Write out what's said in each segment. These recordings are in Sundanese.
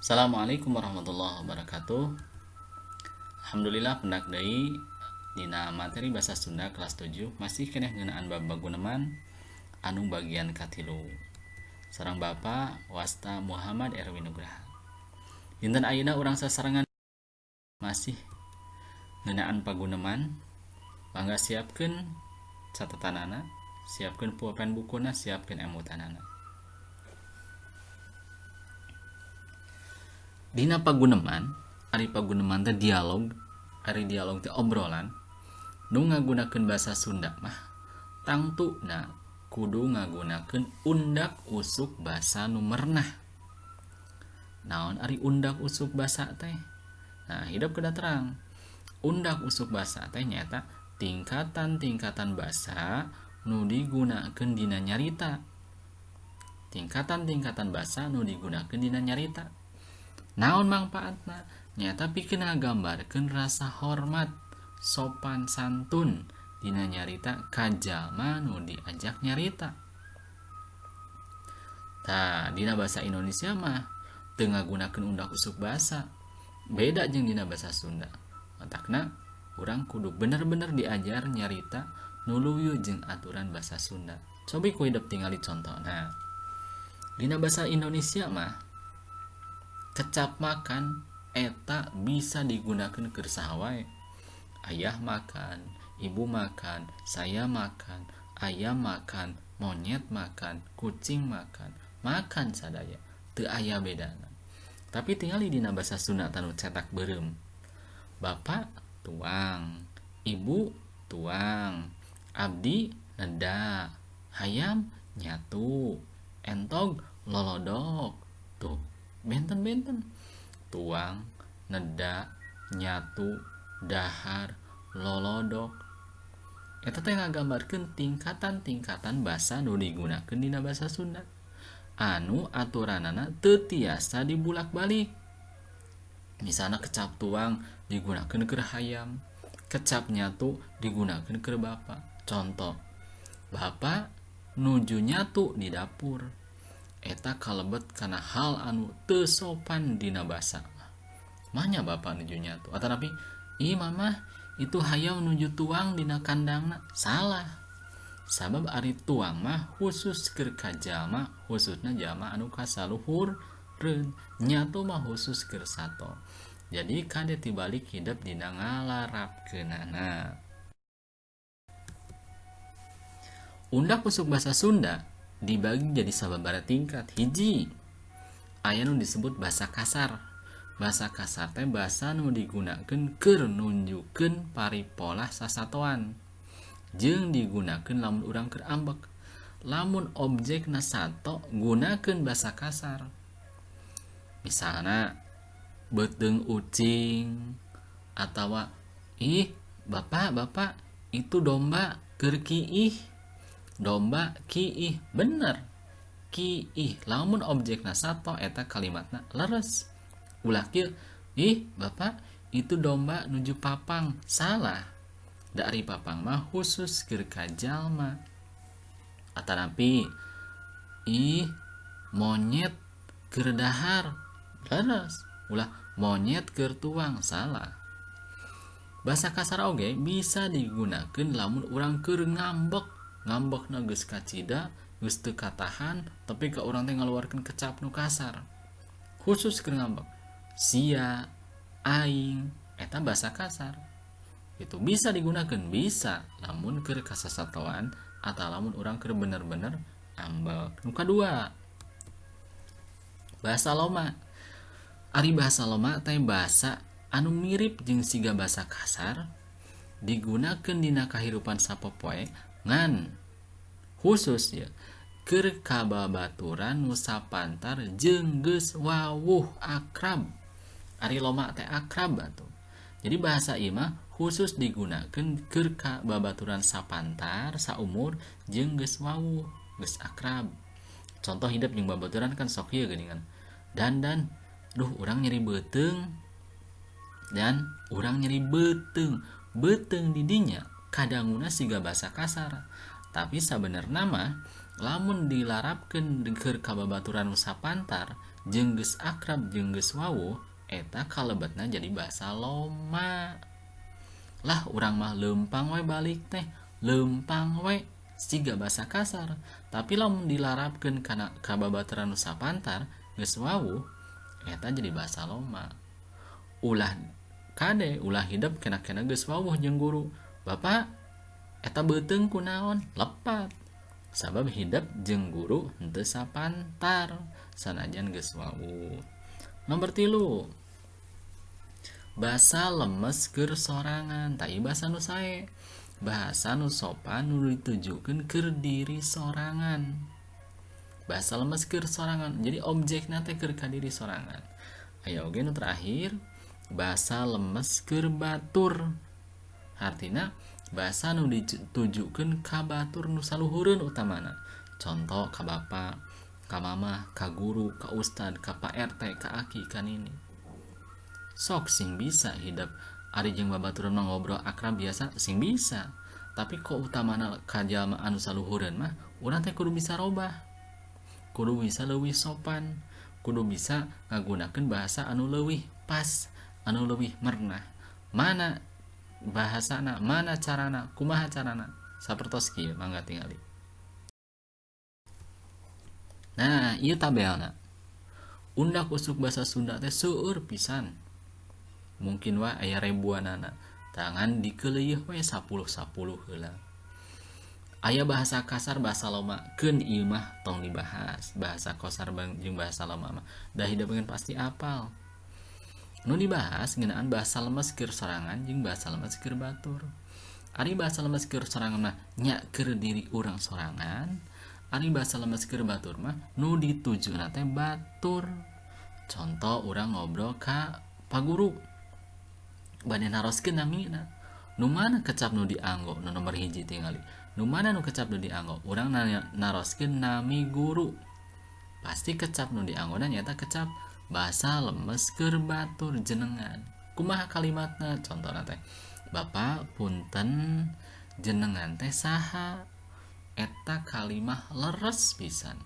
Assalamualaikum warahmatullahi wabarakatuh. Alhamdulillah, pendak deui dina materi bahasa Sunda kelas 7, masih keneh ngeunaan bab paguneman anu bagian katilu. Sareng Bapak wasta Muhammad Erwin Nugraha. Dinten ayeuna urang sasarengan masih ngeunaan paguneman. Mangga siapkeun catatanana, siapkeun pulpen bukuna, siapkeun emutanana. Dina paguneman, ari paguneman teh dialog, ari dialog teh obrolan nu ngagunakeun bahasa Sunda mah tangtuna kudu ngagunakeun undak usuk basa nu merenah. Naon ari undak usuk basa teh? Nah, hidup kedah terang. Undak usuk basa teh nyaeta tingkatan-tingkatan basa nu digunakeun dina nyarita. Tingkatan-tingkatan basa nu digunakeun dina nyarita. Naon mangpaatna? Nyaeta pikeun ngagambarkeun rasa hormat, sopan santun dina nyarita ka jalma nu diajak nyarita. Tah, dina bahasa Indonesia mah teu ngagunakeun undak usuk basa. Beda jeung dina bahasa Sunda. Matakna urang kudu bener-bener diajar nyarita nu luyu jeung aturan bahasa Sunda. Cobi ku hidep tingali contona. Dina bahasa Indonesia mah kecap makan eta bisa digunakan keur saha wae. Ayah makan, ibu makan, saya makan, ayam makan, monyet makan, kucing makan, makan sadaya, teu aya bedana. Tapi tingali dina bahasa Sunda tanu cetak beureum. Bapak tuang, ibu tuang, abdi neda, hayam nyatu, entog lolodok. Tuh, benten-benten. Tuang, neda, nyatu, dahar, lolodok. Eta teh ngagambarkeun tingkatan-tingkatan basa nu digunakeun dina basa Sunda anu aturanana teu tiasa dibulak-balik. Misalna kecap tuang digunakeun keur hayam, kecap nyatu digunakeun keur bapa. Contoh, bapa nuju nyatu di dapur. Eta kalebet kana hal anu teu sopan dina basa. Mahnya bapa nuju nyatu. Atanapi, ih mamah itu hayam nuju tuang dina kandangna. Salah. Sabab ari tuang mah khusus keur ka jalma, khususna jalma anu kasaluhureun. Nyatu mah khusus keur sato. Jadi kade tibalik hidep dina ngalarapkeunana. Undak usuk bahasa Sunda dibagi jadi sababaraha tingkat. Hiji, aya nu disebut bahasa kasar. Bahasa kasar teh bahasa nu digunakeun keur nunjukkeun paripolah sasatoan, jeung digunakeun lamun urang keur ambek. Lamun objekna sato gunakeun bahasa kasar. Misalna beuteung ucing atawa ih bapak bapak itu domba keur kiih. Domba kiih, bener kiih. Lamun objekna sato eta kalimatna leres. Ulah kieu, ih bapak itu domba nuju papang, salah. Dari papang mah khusus keur ka jalma. Atanapi ih monyet keur dahar, leres. Ulah monyet keur tuang, salah. Bahasa kasar oge bisa digunakeun lamun urang keur ngambek. Ngambekna geus kacida, geus teu katahan, tapi ka urang teh ngaluarkeun kecap nu kasar. Khusus keur ngambek. Sia, aing, eta bahasa kasar. Itu bisa digunakeun, bisa lamun keur kasasatoan atau lamun urang keur bener-bener ambek. Nu kadua, bahasa loma. Ari bahasa loma teh bahasa anu mirip jeung siga bahasa kasar, digunakeun dina kahirupan sapopoe ngan khusus ya keur kababaturan nu sapantar jeung geus wawuh akrab. Ari loma teh akrab atuh. Jadi bahasa ieu mah khusus digunakeun keur kababaturan sapantar saumur jeung geus wawuh, geus akrab. Contoh hidup jeung babaturan kan sok ieu geuningan. Dan duh urang nyeri beuteung. Dan urang nyeri beuteung. Beuteung di dinya kadanguna siga bahasa kasar, tapi sabenerna mah Lamun dilarapkeun keur ka babaturan nu sapantar jeung geus akrab jeung geus wawuh, eta kalebetna jadi bahasa loma. Lah urang mah leumpang we balik teh, leumpang we siga bahasa kasar. Tapi lamun dilarapkeun kana ka babaturan nu sapantar geus wawuh, eta jadi bahasa loma. Ulah kade ulah hidep kena-kena geus wawuh jeung guru. Bapak eta beuteung kunaon? Lepat. Sabab hidep jeung guru henteu sapantar sanajan geus wawuh. Nomor 3, bahasa lemes keur sorangan. Tah ieu bahasa nu sae, bahasa nu sopan nu ditujukeun keur diri sorangan. Bahasa lemes keur sorangan, jadi objekna teh keur ka diri sorangan. Aya oge nu terakhir, bahasa lemes keur batur. Hartina bahasa nu ditujukeun ka batur nu saluhureun utamana. Contoh ka bapa, ka mama, ka guru, ka ustad, ka Pak RT, ka aki, ka nini. Sok sing bisa hidup ari jeung babaturan mah ngobrol akrab biasa sing bisa. Tapi kok utamana ka jalma anu saluhureun mah urang teh kudu bisa robah. Kudu bisa leuwih sopan, kudu bisa ngagunakeun bahasa anu leuwih pas, anu leuwih mernah. Mana bahasana, mana carana, kumaha carana? Sapertos kieu mangga tingali. Nah, ieu tabelna. Undak usuk bahasa Sunda teh seueur pisan. Mungkin wae aya ribuanana. Tangan dikeuleuh we 10-10 heula. Aya bahasa kasar, bahasa loma, keun ieu mah tong dibahas. Bahasa kasar jeung bahasa loma mah da hidup pengen pasti apal. Nu dibahas ngeunaan bahasa lemes keur sorangan jeung bahasa lemes keur batur. Ari bahasa lemes keur sorangan mah nya keur diri urang sorangan. Ari bahasa lemes keur batur mah nu ditujuna teh batur. Contoh urang ngobrol ka paguru bade naroskeun namina. Nu mana kecap nu dianggo nu nomor 1 tingali. Nu mana nu kecap nu dianggo? Urang naroskeun nami guru. Pasti kecap nu dianggona nyaeta kecap bahasa lemes keur batur jenengan. Kumaha kalimatna? Contohna teh, Bapak punten jenengan teh saha? Eta kalimah leres pisan.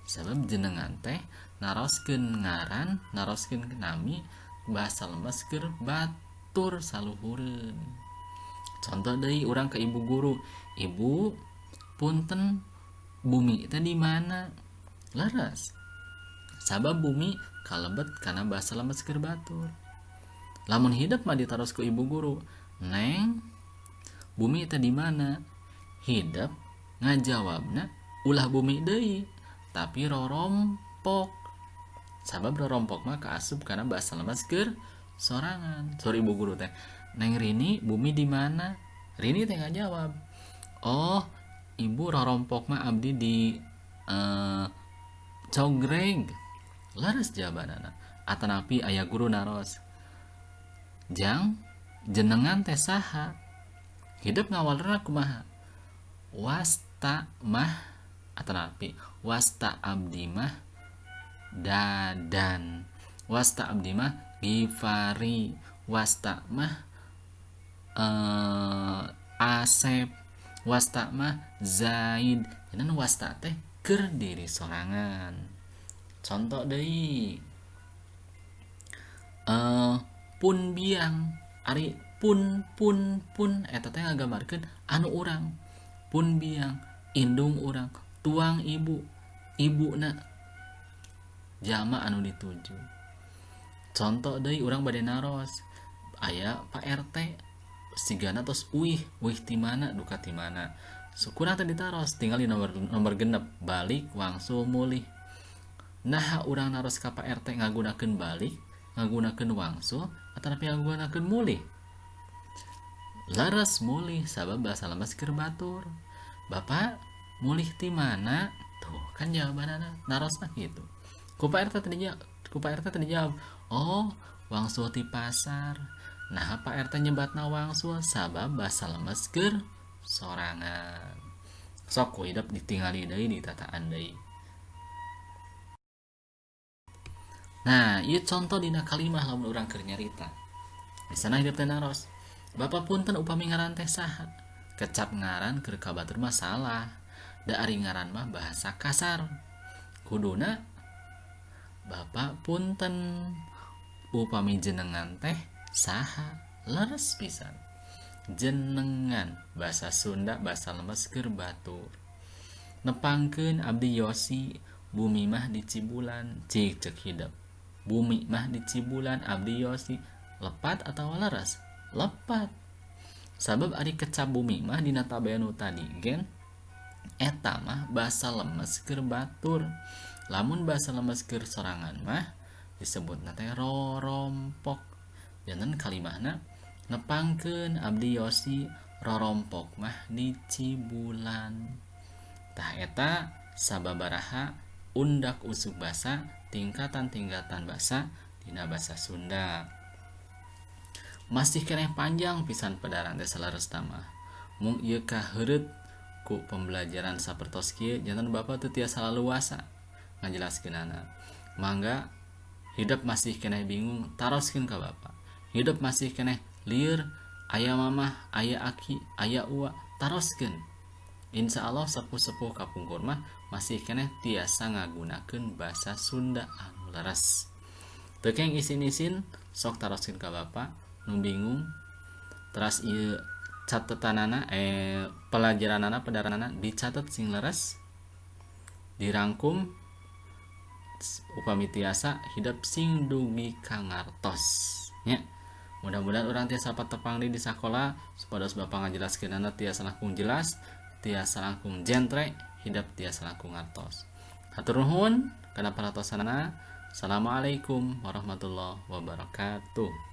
Sabab jenengan teh naroskeun ngaran, naroskeun nami bahasa lemes keur batur saluhureun. Contoh deui urang ke ibu guru, Ibu punten bumi teh di mana? Leres. Sabab bumi kalebet kana bahasa lemes keur batur. Lamun hidup mah ditaros ku ibu guru, Neng, bumi teh di mana? Hidup ngajawabna ulah bumi deui, tapi rorompok. Sabab rorompok mah kaasup kana bahasa lemes keur sorangan. Saur ibu guru teh, Neng Rini, bumi di mana? Rini teh ngajawab, oh, ibu rorompok mah abdi di Cogreg. Leres jawabanana. Atanapi aya guru naros, Jang, jenengan teh saha? Hidup ngawalerna kumaha? Wasta mah atanapi wasta abdi mah Dadan, wasta abdi mah Gifari, wasta mah Asep, wasta mah Zaid. Jadi wasta teh keur diri sorangan. Contoh deui, pun biang, ari pun pun pun eta teh ngagambarkeun anu urang. Pun biang, indung urang, tuang ibu, ibuna jalma anu dituju. Contoh deui urang bade naros, aya Pak RT sigana tos uih, uih ti mana, duka ti mana. Syukurna teh ditaros, tinggal di nomor genep, balik wangsul mulih. Nah, urang naros ka Pak RT ngagunakeun balik, ngagunakeun wangsul, atanapi ngagunakeun mulih. Leres mulih sabab bahasa lemes keur batur. Bapak mulih ti mana? Tuh kan jawabanana narosna kitu. Ku Pak RT teh dijawab, ku Pak RT teh dijawab, oh wangsul ti pasar. Nah, Pak RT nyebatna wangsul sabab bahasa lemes keur sorangan. Sok ku hidup ditingali deui ditataan deui. Nah, ieu contoh dina kalimah lamun urang keur nyarita. Misalna hidup teh naros, Bapak punten upami ngaran teh saha? Kecap ngaran keur ka batur mah salah. Da ari ngaran mah bahasa kasar. Kuduna Bapak punten upami jenengan teh saha, leres pisan. Jenengan bahasa Sunda bahasa lemes keur batur. Nepangkeun abdi Yosi, bumi mah di Cibulan, cik cek hidep. Bumi mah di Cibulan abdi Yosi, lepat atau leres? Lepat. Sabab ari kecap bumi mah dina tabenu tadi gen eta mah bahasa lemes keur batur. Lamun bahasa lemes keur sorangan mah disebutna teh rorompok. Janten kalimahna nepangkeun abdi Yosi rorompok mah di Cibulan. Tah eta sababaraha undak usuk basa, tingkatan-tingkatan basa dina basa Sunda. Masih keneh panjang pisan pedaran teh saleresna mah. Mung ieu kaheureut ku pembelajaran sapertos kieu janten Bapak teu tiasa laluasa ngajelaskeunana. Mangga hidup masih keneh bingung taroskeun ka Bapak. Hidup masih keneh lieur, aya mamah, aya aki, aya uwa, taroskeun. Insya Allah sepuh-sepuh kapungkur mah masih keneh tiasa ngagunakeun basa Sunda anu leres. Teu keng isin-isin sok taroskeun ka Bapak nu bingung. Teras ieu catetanana pelajaranana pedaranana dicatet sing leres, dirangkum upami tiasa hidep sing dugi ka ngartos nya. Mudah-mudahan urang tiasa patepang di sakola supados Bapak ngajelaskeunana tiasa langkung jelas, tiasa langkung jentre, hidep tiasa langkung ngartos. Hatur nuhun kana perhatosanana. Assalamualaikum warahmatullahi wabarakatuh.